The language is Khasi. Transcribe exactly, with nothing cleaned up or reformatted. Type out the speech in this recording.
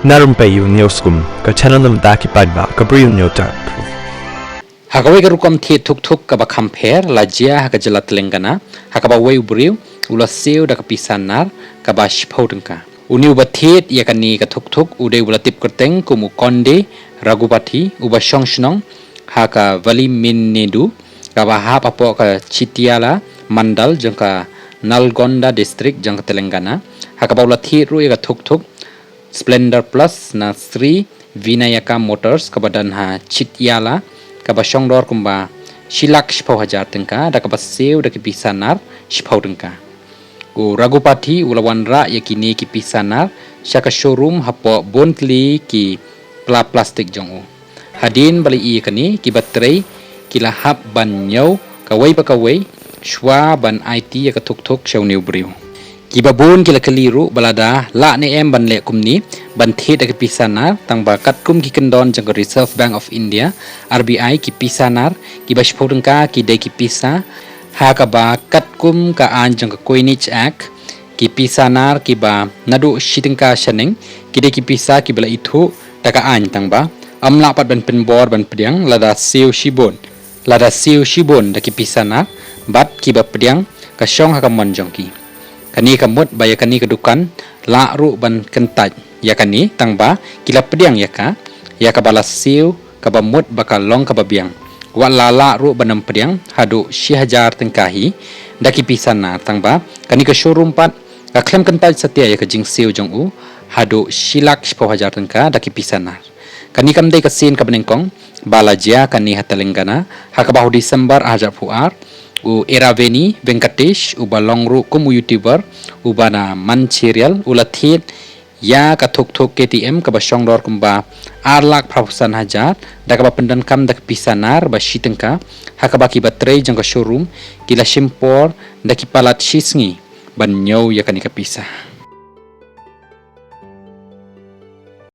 Na rympei ïa u Newsroom, ka channel na bynta ki paidbah ka Bri u Hynñiewtrep. Ha kawei ka rukom thied thuk thuk kaba kham pher la jia ha ka jylla Telangana, ha kaba wei u briew u la siew da ka pisa nar kaba shiphew tyngka. Une uba thied ïa kane ka thuk thuk u dei uba la tip kyrteng kum u Konde Raghupati, uba shong shnong ha ka Valiminnedu, kaba hap hapoh ka Chitiala Mandal jong ka Nalgonda District jong ka Telangana, ha kaba u la thied ruh ïa ka thuk thuk Splendor Plus na Sri Vinayaka Motors kaba don ha Chitiala, kaba shong dor kumba shi lak shiphew hajar tyngka, da kaba siew da ki pisa nar shiphew tyngka. U Raghupati u la wanrah ïa kine ki pisa nar sha ka showroom hapoh bun tylli ki pla plastik jong u. Hadien ba la ïohi ïa kane, kiba trei ki la hap ban ñiew kawei pa kawei shuwa ban aiti ïa ka thuk thuk sha une u briew. Kiba bun ki la kylli ruh ba lada lah ne em ban leh kumne, ban thied da ki pisa nar, tang ba katkum ki kyndon jong ka Reserve Bank of India, R B I, ki pisa nar kiba shiphew tyngka ki dei ki pisa ha kaba katkum ka aiñ jong ka Coinage Act, ki pisa nar kiba naduh shi tyngka shaneng ki dei ki pisa kiba la ithuh da ka aiñ, tang ba ym lah pat ban pynbor ban pdiang lada siew shibun, lada siew shibun da ki pisa nar bad kiba pdiang ka shong ha ka mon jong ki. Kane ka mut ba ïa kane ka dukan lah ruh ban kyntait ïa kane, tang ba ki la pdiang ïa ka, ïa kaba la siew, kaba mut ba ka long kaba biang. Wat la lah ruh ban ym pdiang haduh shi hajar tyngka hi da ki pisa nar, tang ba kane ka showroom pat ka khlem kyntait satia ïa ka jingsiew jong u haduh shi lak shiphew hajar tyngka da ki pisa nar. Kane kam dei ka sien kaba nyngkong ba la jia kane ha Telangana, ha kaba ha u December ar hajar arphew ar, u Eraveni Venkatesh, uba long ruh kum u YouTuber uba na Mancherial, u la thied ïa ka thuk thuk K T M kaba shong dor kumba ar lak phra phew san hajar, da kaba pyndonkam da ka pisa nar ba shi tyngka, ha kaba kiba trei jong ka showroom ki la shim por da ki palat shi sngi ban ñiew ïa kane ka pisa.